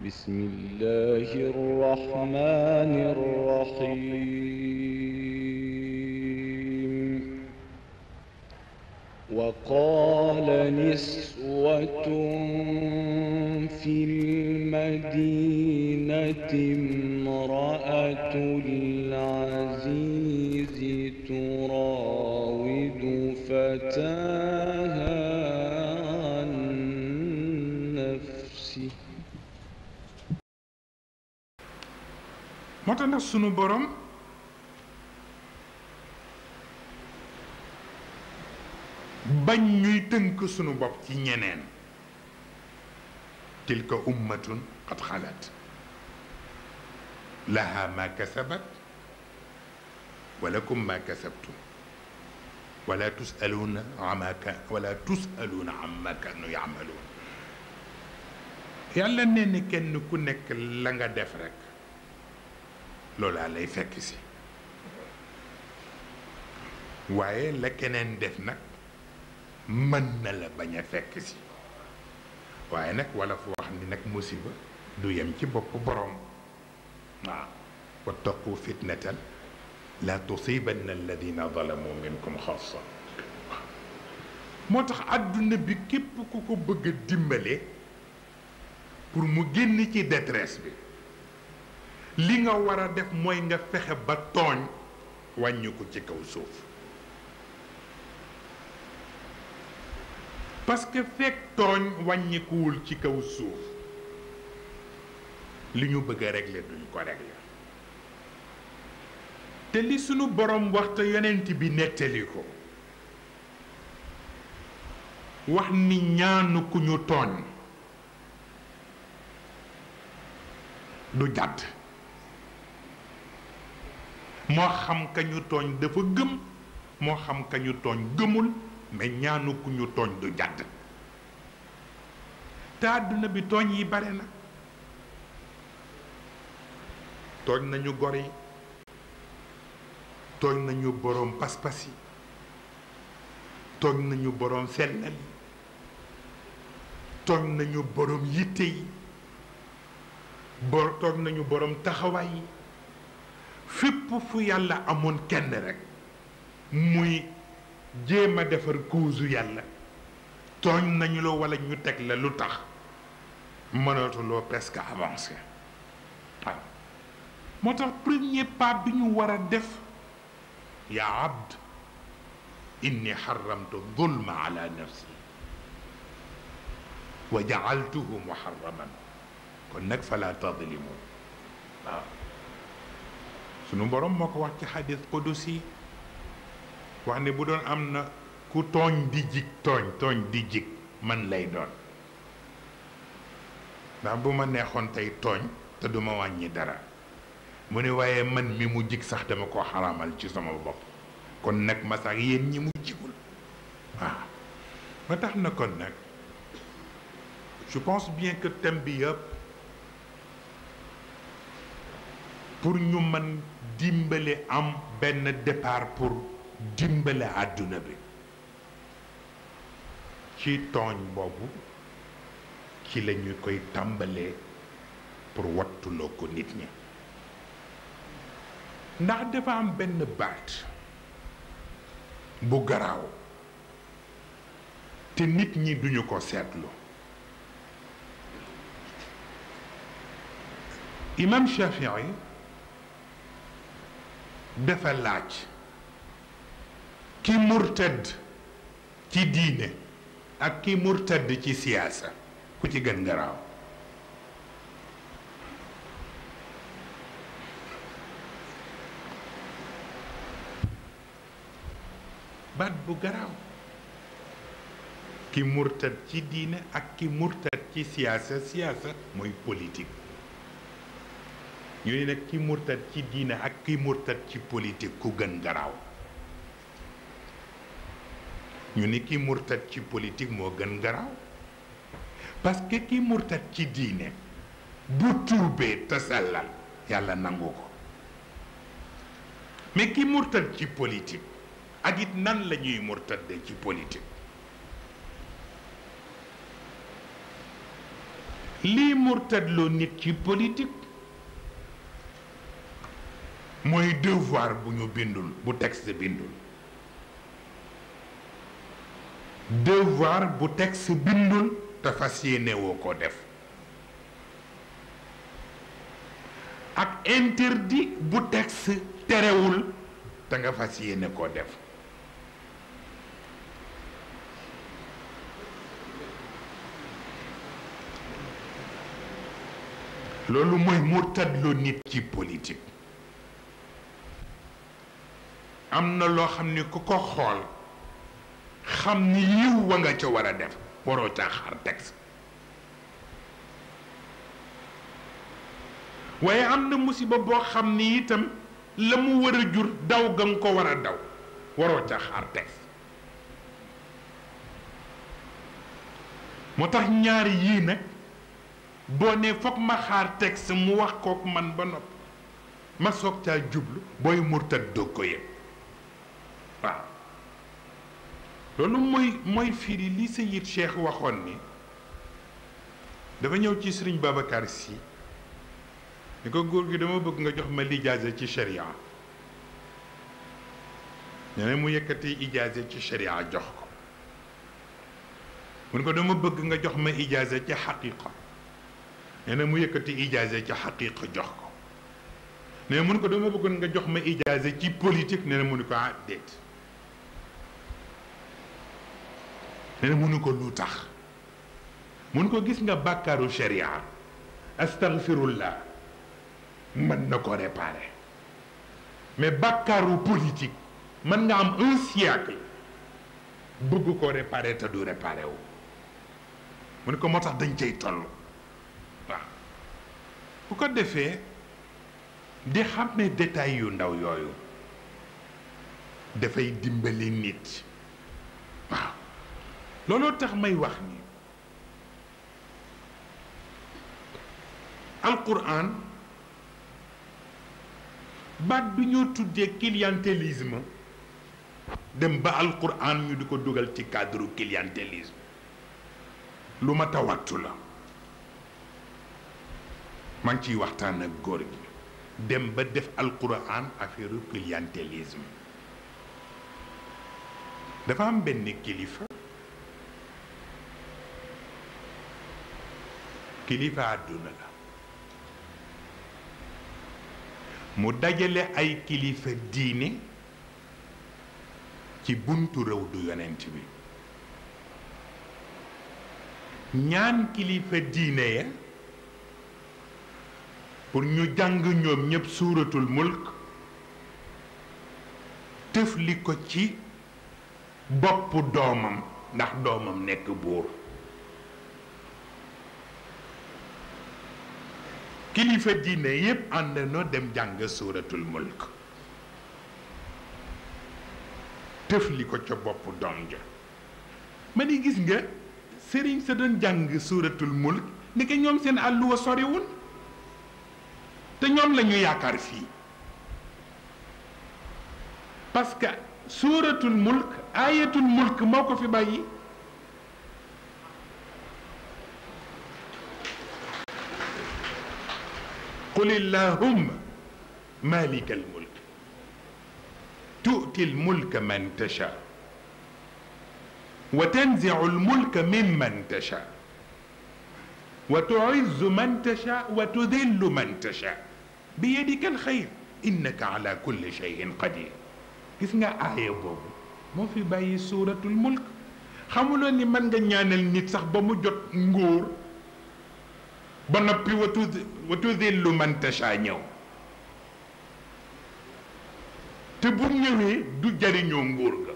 بسم الله الرحمن الرحيم وقال نسوة في المدينة امرأة العزيز تراود فتاها عن نفسه moo tax nag sunu borom bañ ñuy tënk sunu bopp ci ñeneen tilka ummatun qad xalat laha ma kasabat wa lakum ma kasabtum wala tusaluuna amma kanu yaamaluun yàlla nee na kenn ku nekk la nga def rek loolaa lay fekk si waaye la keneen def nag mën na la bañ a fekk si waaye nag wala fu wax ni nag musiba du yem ci bopp boroom waaw wattaqu fitnatan la tusibanna alladina zalamu minkum xaasa moo tax àdduna bi képp ku ko bëgg a dimbale pour mu génn ci détresse bi li nga war a def mooy nga fexe ba tooñ wàññi ko ci kaw suuf parce que fekk tooñ wàññikuwul ci kaw suuf li ñu bëgg a régler duñ ko régler te li sunu borom wax te yonent bi nettali ko wax ni ñaanu ku ñu tooñ du jàdd moo xam ka ñu tooñ dafa gëm moo xam ka ñu tooñ gëmul mais ñaanu ku ñu tooñ du jàdd te àdduna bi tooñ yi bare na tooñ nañu gor yi tooñ nañu boroom pas-pas yi tooñ nañu boroom sellal yi tooñ nañu boroom yitte yi tooñ nañu boroom taxawaay yi fépp fu yàlla amoon kenn rekk muy jéem a defar cause yàlla tooñ nañu la walla ñu teg la lu tax mënatuloo presque avancé waaw moo tax premier pas bi ñu war a def yaa abd inni xaramtu zulma ala nafsi wa jaaltuhu muharraman kon nag fala tadlimu waaw sunu borom moo ko wax ci xadis qudusi wax ne bu doon am na ku tooñ di jig tooñ di jig man lay doon ndax bu ma neexoon tey tooñ te duma wàññi dara mu ne waaye man mi mu jig sax dama ko xaraamal ci sama bopp kon nag ma sax yéen ñi mu jigul waaw ma tax na kon nag je pense bien que thème bi yëpp pour ñu mën dimbale am benn départ pour dimbale àdduna bi ci tooñ boobu ci la ñu koy tàmbalee pour wattuloo ko nit ñi ndax dafa am benn baat bu garaaw te nit ñi duñu ko seetlu imam Shafii dafa laaj ki murtad ci diine ak ki murtad ci siyaasa ku ci gën garaaw baat bu garaaw ki murtad ci diine ak ki murtad ci siyaasa mooy politique ñu ne nag ki murtad ci diine ak ki murtad ci politique ku gën garaaw ñu ni ki murtad ci politique moo gën garaaw parce que ki murtad ci diine bu tuubee te sellal yàlla nangu ko mais ki murtad ci politique ak it nan la ñuy murtadde ci politique lii murtadloo nit ci politique mooy devoir bu ñu bindul bu texte bindul devoir bu texte bindul te fas yéene woo ko def ak interdit bu texte terewul te nga fas yéene koo def loolu mooy murtadloo nit ci politique am na loo xam ni ku ko xool xam ni yiw wa nga ca war a def waroo caa xaar texte waaye am na musiba boo xam ni itam la mu war a jur daw ga nga ko war a daw waroo caa xaar texte moo tax ñaari yii nag boo ne foog ma xaar texte mu wax kook man ba noppi ma soog caa jublu booy murtad doo ko yëg waaw loolu mooy firi li Seyid Cheikh waxoon ni dafa ñëw ci Sëriñ Babacar Sy ni ko góor gi dama bëgg nga jox ma lijaasa ci sharia nee na mu yëkkati ijaasa ci sharia jox ko mu ne ko dama bëgg nga jox ma ijaasa ci xaqiqa nee na mu yëkkati ijaasa ci xaqiqa jox ko nee na mu ne ko dama bëggoon nga jox ma ijaasa ci politique nee na mu ne ko déet nee na mu ne ko lu tax mu ne ko gis nga bàkkaaru sharia astaghfirullah mën na ko réparer mais bàkkaaru politique mën nga am un siècle bëgg ko réparer te du réparer wu mu ne ko moo tax dañ cay toll waaw bu ko defee di xam ne détails yu ndaw yooyu dafay dimbali nit waaw looloo tax may wax ni alquran baat bi ñoo tuddee clientélisme dem ba alquran ñu di ko dugal ci cadre clientélisme lu ma tawattu la maa ngi ciy waxtaan ak góor gi dem ba def alquran affaire clientélisme dafa am benn kilifa àdduna la mu dajale ay kilifa diine ci buntu réew du yonent bi ñaan kilifa diine ya pour ñu jàng ñoom ñépp suuratul mulk tëfli ko ci boppu doomam ndax doomam nekk buur kilifa diine yépp ànd noo dem jàng suuratul mulk tëfli ko ca boppu doom ja ma ni gis nga sëriñ sa doon jàng suuratul mulk ni ko ñoom seen àlluwa soriwul te ñoom la ñu yaakaar fii parce que suuratul mulk ayatul mulk moo ko fi bàyyi qul illahumma malika almulk tu'ti almulka man tasha wa tanzi'u almulka mimman tasha wa tu'izzu man tasha wa tudhillu man tasha bi yadika alxayr innaka ala kulli shay'in qadir gis nga aaya boobu moo fi bàyyi suuratul mulk xamuloo ni mën nga ñaanal nit sax ba mu jot nguur ba noppi wa tudhillu man tasha ñëw te bu ñëwee du jariñoo nguur ga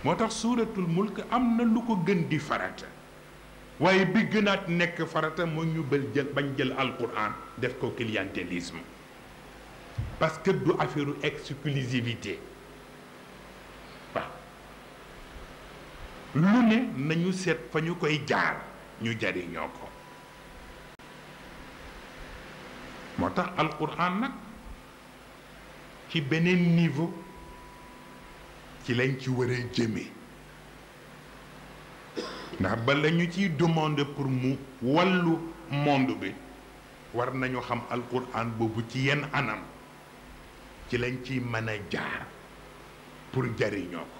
moo tax suuratul mulk am na lu ko gën di farata waaye bi gënaat nekk farata moo ñu bañ jël alquran def ko clientélisme parce que du affaire exclusivité waaw lu ne nañu seet fa ñu koy jaar ñu jariñoo ko moo tax alquran nag ci beneen niveau ci lañ ci war a jëme ndax ba la ñu ciy demande pour mu wàllu monde bi war nañu xam alquran boobu ci yenn anam ci lañ ciy mën a jaar pour jariñoo ko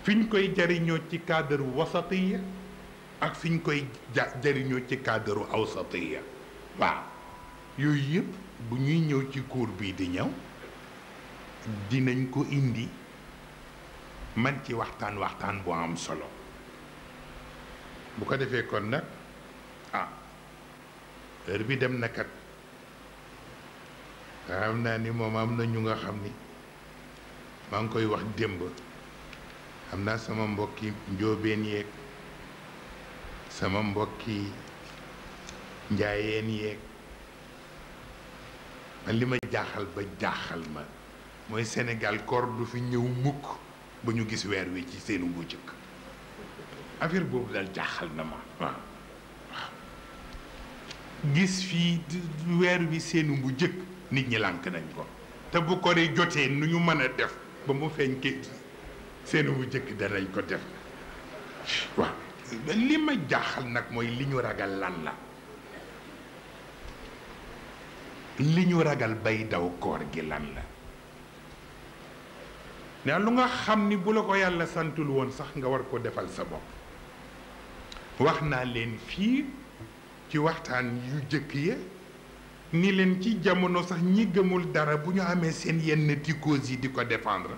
fi ñu koy jariñoo ci cadre wasatiya ak fi ñu koy jariñoo ci cadre awsatiya waaw yooyu yëpp bu ñuy ñëw ci cours bii di ñëw dinañ ko indi man ci waxtaan bu am solo bu ko defee kon nag heure bi dem na kat xam naa ni moom am na ñu nga xam ni maa ngi koy wax démb xam naa sama mbokki njóobeen yeeg sama mbokki njaayeen yeeg man li ma jaaxal ba jaaxal ma mooy Sénégal koor du fi ñëw mukk ba ñu gis weer wi ci seenu bu jëkk affaire boobu daal jaaxal na ma waaw gis fii weer wi seenu bu jëkk nit ñi lànk nañ ko te bu ko dee jotee nu ñu mën a def ba mu feeñ ke seenu bu jëkk danañ ko def waaw li ma jaaxal nag mooy li ñu ragal lan la li ñu ragal bay daw koor gi lan la ne lu nga xam ni bu la ko yàlla santul woon sax nga war ko defal sa bopp wax naa leen fii ci waxtaan yu jëkk ya ni leen ci jamono sax ñi gëmul dara bu ñu amee seen yenn ticcoses yi di ko défendre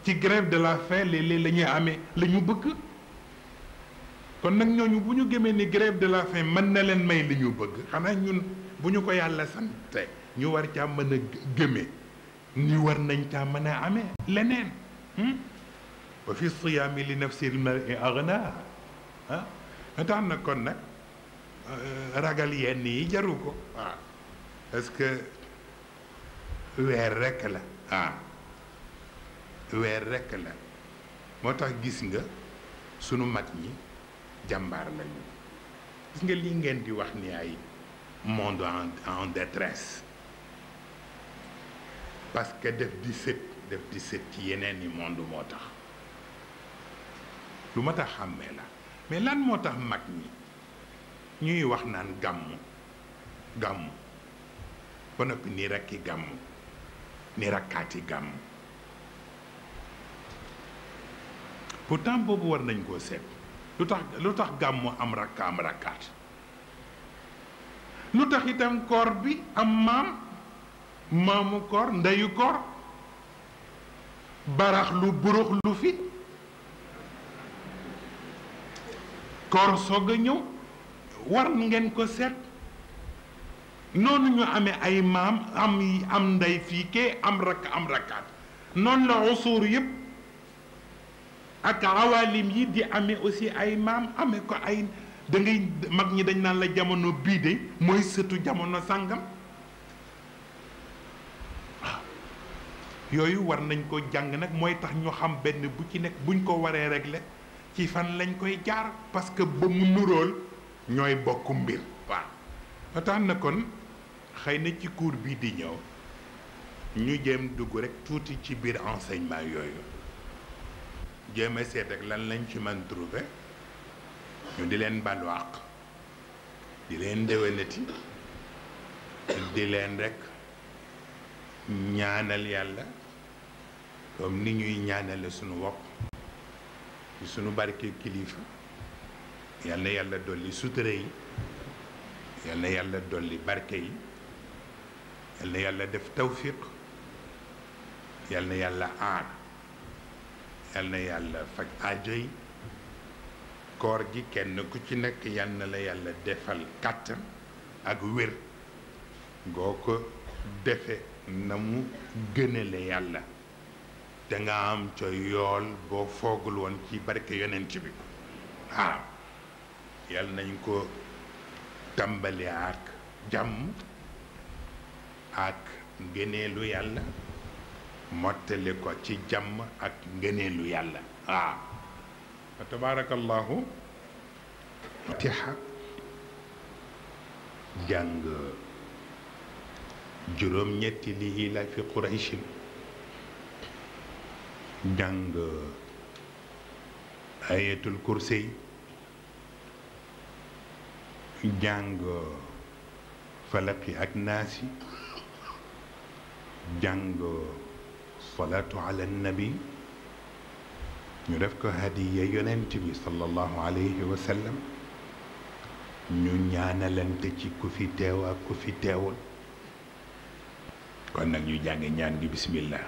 ci grève de la faim léeg-léeg la ñuy amee la ñu bëgg kon nag ñooñu bu ñu gëmee ni grève de la faim mën na leen may li ñu bëgg xanaa ñun bu ñu ko yàlla sante ñu war caa mën a gëmee ñu war nañ caa mën a amee leneen wa fi siyaami li nafsil mar'i aghnaa tax na kon nag ragal yenn yi jaru ko waaw parce que weer rekk la weer rekk la moo tax gis nga sunu mag ñi jàmbaar lañu gis nga li ngeen di wax ni ay monde en détresse parce que def di sët ci yeneen i monde moo tax lu ma tax xàmmee la mais lan moo tax mag ñi ñuy wax naan gàmmu ba noppi ni rakki gàmmu ni rakkaati gàmmu pourtant boobu war nañ koo seet lu tax gàmmu am rakkaat lu tax itam koor bi am maamu koor ndeyu koor barax lu burux lu fi koor soog a ñëw war ngeen ko seet noonu ñu amee ay maam am ndey fii kee am rakkaat noonu la usuur yëpp ak awalim yi di amee aussi ay maam amee ko ay da ngay mag ñi dañ naan la jamono bii de mooy sëtu jamono sàngam waaw yooyu war nañ ko jàng nag mooy tax ñu xam benn bu ci nekk buñ ko waree régler ci fan lañ koy jaar parce que ba mu nuróol ñooy bokk mbir waaw ba tax na kon xëy na ci cours bii di ñëw ñu jéem dugg rek tuuti ci biir enseignement yooyu jéem a seet ak lan lañ ci mën trouver ñu di leen balu àq di leen déwénati di leen rek ñaanal yàlla comme ni ñuy ñaanale sunu wopp ci sunu barke kilifa yal na yàlla dolli sutura yi yal na yàlla dolli barke yi yal na yàlla def tawfiq yal na yàlla aar yal na yàlla faj aajo yi koor gi kenn ku ci nekk yal na la yàlla defal kàttan ak wér ngoo ko defe na mu gënale yàlla da nga am ca yool boo foogul woon ci barke yonent bi waaw yal nañ ko tàmbali ak jàmm ak ngëneelu yàlla mottali ko ci jàmm ak ngëneelu yàlla waaw fa tabaarakallahu fatiha jàng juróom-ñetti li ila fi qurayshin jàng ayatul kursi jàng falaqi ak naasi jàng salaatu ala nabi ñu def ko hadiya yonent bi sallallahu alayhi wa sallam ñu ñaanalante ci ku fi teew ak ku fi teewul kon nag ñu jàng ñaan gi bismillah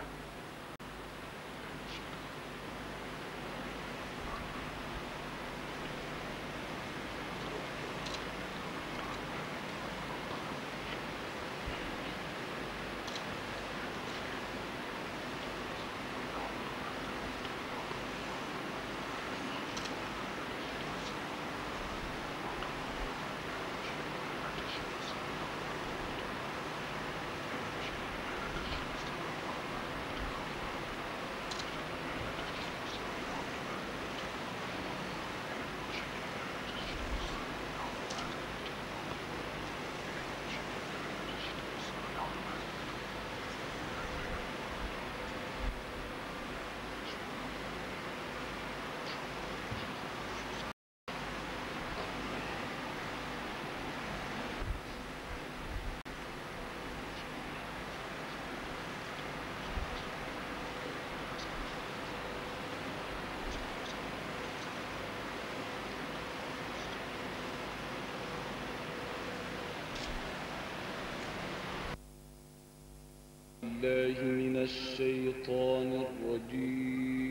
الله من الشيطان الرجيم